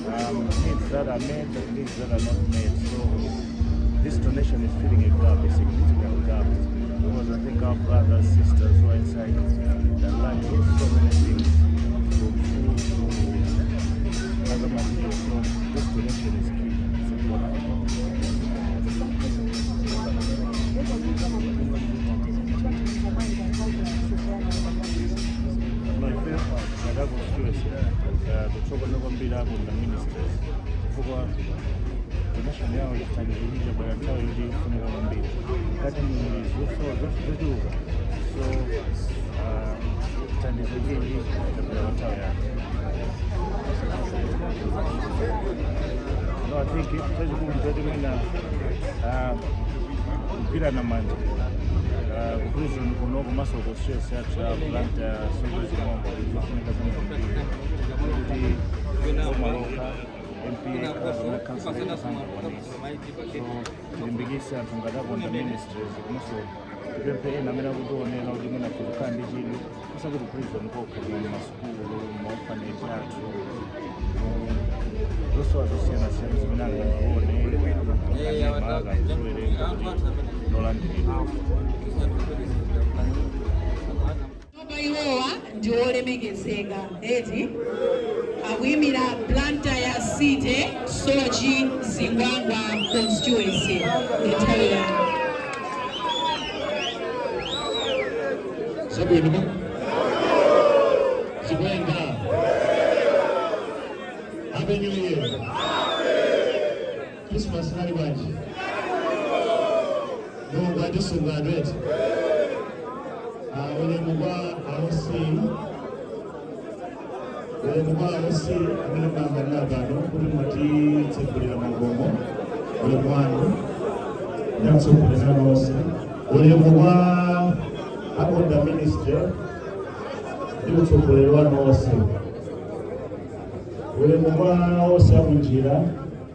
Needs that are met and needs that are not met. So this donation is filling a gap, a significant gap, because I think our brothers, sisters who are inside, they're lacking so many things, from food to other materials. So this donation is key. It's important. No, I feel like constituency, kuthokoza kwambiri a Konda Ministries chifukwa donation yawo, chithandizo chija bwera nthawi yoti ifunika kwambiri mkati muli zosowa zochuluka, so chithandizo chichi chabwera pa nthawi yake. No, I think chachikulu choti mwina kugwirana manja ku prison kuno komanso constituency yathu ya Blantyre Soche Zingwangwa zofunika zambiri kuti boma lokha, MP kapena council sangakwanise. So tilimbikise anthu ngati a Konda Ministries komanso tipemphe ena amene akutionera kuti mwina kuzikhala ndi chidwi, osati ku prison kokha, koma masukulu, maorphanage athu, zosowa zosiyanasiyana zimene angazione kanema akaziwerenga kuti nolandiridwa. Topa iwowa ndi olemekezeka eti, akuyimira Blantyre City, Soche Zingwangwa constituency. Nthawi yanu. Zabwino zikuyenda. Happy New Year. Christmas nali bwanji? Mulungu atisunga eti. Ulemu kwa a OC, ulemu kwa a OC amene mayang'anira pano kuti mwatitsegulira makomo, ulemu wanu ndi atsogoleri anu onse. Ulemu kwa a Konda Ministry ndi utsogoleri wanu onse. Ulemu kwa onse akunjira.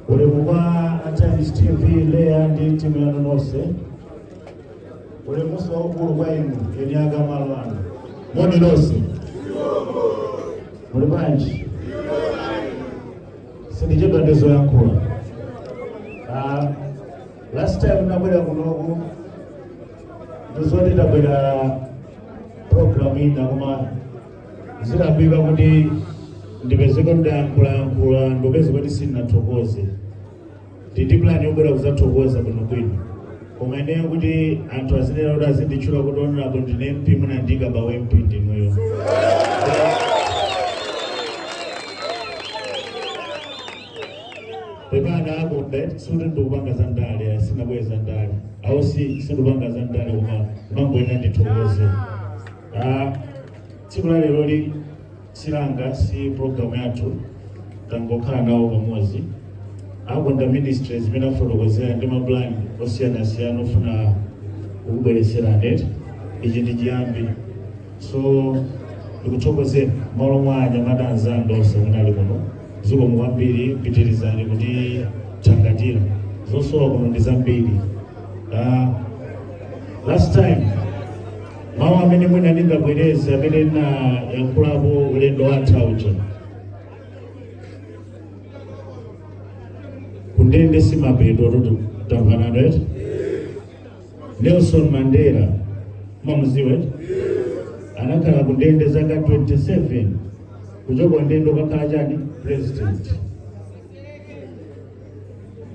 Ulemu kwa a Times TV, Leya ndi timu yanu nonse. Ulemuso waukulu kwa inu eni akamalo ano. Moni nonse, muli bwanji? Sindichedwa ndizoyankhula. Last time nabwera kunoku ndizoti tabwera program ina, koma zidapika kuti ndipezeke ndayankhulayankhula, ndipeze kuti sindinathokoze. Ndindi plan yobwera kuzathokoza bwinobwino, koma ineyo kuti anthu azinena kuti azinditchula kuti honorable, ndine MP, munandika pa MP ndinuyo. Pepani a Konda, sikuti ndikupanga za ndale, sinabwere za ndale awo, si sindikupanga za ndale, koma mangoena ndithokoze. Tsiku la leroli silanga, si programu yathu, tangokhala nawo pamodzi a Konda Ministries zimene afotokozera ndi mapulani osiyanasiyana ofuna kukubweretserani eti. Ichi ndi chiyambi, so ndikuthokozeni malo mwa anyamata anzanga onse amene ali kuno. Zikomo kwambiri, pitirizani kuti thangatira, zosowa kuno ndi zambiri. Last time mawu amene mwina ndingabwereze amene ndinayankhulapo ulendo watha uja, kundende simapeto toto, tamvanano eti? Nelson Mandela mamuziwa eti? Anakhala kundende zaka 27, kuchoka ndende ukakhala chani? President.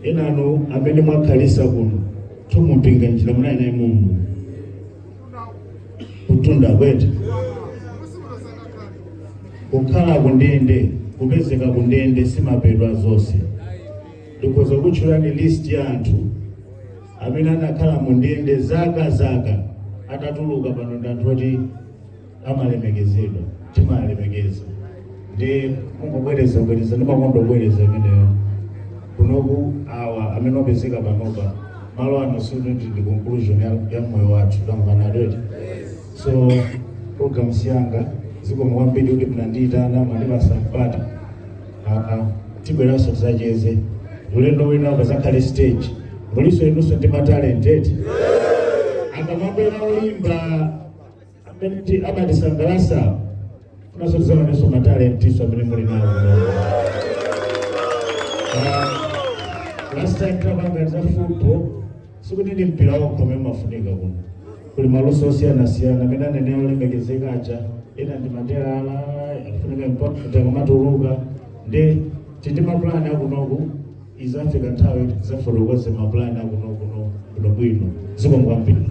Enanu amene mwakhalisa kuno tumupinga njira munali naye mumu kutunda kwete kukhala kundende, kupezeka kundende simapeto zonse. Ndikhoza kutchulani list ya anthu amene anakhala mu ndende zaka zaka, atatuluka pano ndi anthu oti amalemekezedwa, timalemekeza. Ndi kungobwereza bwereza, ndimakonda kubwereza imeneyo. Kunoku awa amene opezeka panopa malo ano sikuti ndi conclusion ya moyo wathu, tamvana eti? So program siyanga. Zikomo kwambiri kuti mnandiyitana, mwandipasa mpata. Tibweranso tizacheze ulendo wina pazakhale stage. Muliso inunso ndi matalent eti? Akamabwera oyimba amene amatisangalasa, funanso tizaonenso matalentiso amene muli nawo kuno. Last time tapanga za football, sikuti ndi mpira wokha umene umafunika kuno, kuli maluso osiyanasiyana amene anene olemekezeka aja, ena ndi materala afunika mpaka akamatuluka. Ndi tindi mapulani akunoku, izafika nthawi tizafotokoze mapulani akunokuno bwinobwino. Zikomo kwambiri.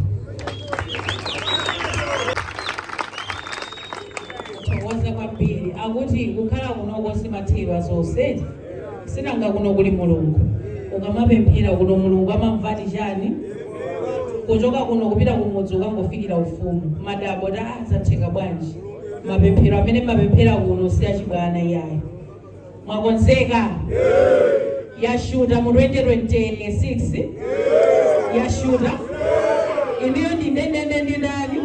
Thokoza kwambiri. Akuti kukhala kunoko simathedwa zonse, sinanga kuno kuli Mulungu. Ukamapemphera kuno, Mulungu amamvati chani? Kuchoka kuno kupita kumudzi ukangofikira ufumu madabo ta azatheka bwanji? Mapemphero amene mapemphera kuno si achibwana iyayi. Mwakonzeka? Yashuta mu 2026, yashuta iniyo. Ndi ndendende ndi ndani?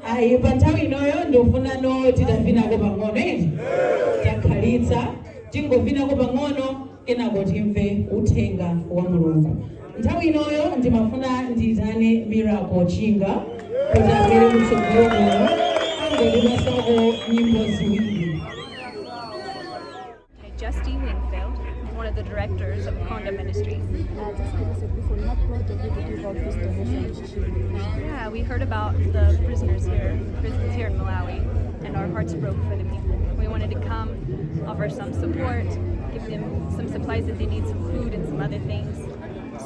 Ayi, pa nthawi inoyo ndikufuna no titavinako pang'ono iti takhalitsa, tingovinako pang'ono, kenako timve uthenga wa Mulungu. Nthawi inoyo ndimafuna ndiyitane Miracle Chinga kuti abwere kutsogolo kuno, angotipasako nyimbo ziwiri. Justy Wingfield, one of the directors of Konda Ministries. Just give us a brief on what prompted you to give out this donation. Yeah, we heard about the prisoners here, prisons here in Malawi, and our hearts broke for the people. We wanted to come, offer some support, give them some supplies that they need, some food and some other things,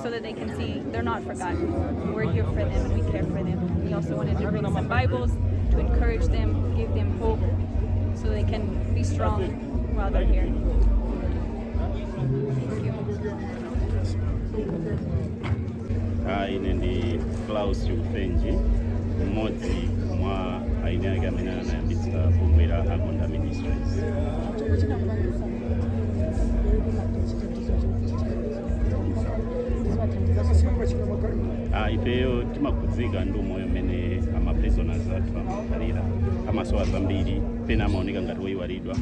so that they can see they're not forgotten. We're here for them and we care for them. We also wanted to bring some Bibles to encourage them, give them hope, so they can be strong while they're here. Thank you. Ine ndi Klaus Chikufenji, mmodzi mwa aine ake amene anayambitsa bungwe la Akonda Ministries. Chomwe chinakupangitsa kuti chithandizo ndiziwathandiza? Ifeyo timakhudzika ndi umoyo mmene amaprisoners athu amakhalira, amasowa zambiri, pena amaoneka ngati woyiwalidwa.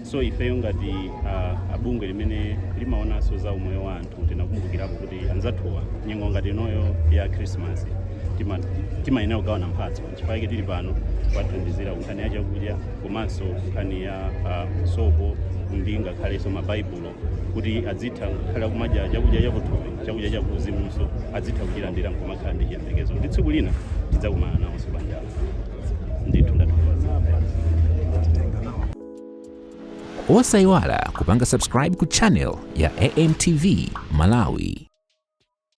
So ifeyo ngati abungwe limene limaonanso za umoyo wa anthu, tinakumbukirapo kuti anzathuwa nyengo ngati inoyo ya Christmas timayenera kugawana mphatso. Chifukwa chake tili pano kuwathandizira nkhani ya chakudya komanso nkhani ya sopo ndi ngakhalenso mabaibulo, kuti adzitha kukhala kumadya chakudya chakuthupi, chakudya chakuuzimunso adzitha kuchilandira, nkumakhala ndi chiyembekezo kuti tsiku lina tidzakumana nawonso panjala. Ndithu ndathokoza. Osayiwala kupanga subscribe ku channel ya AMTV Malawi.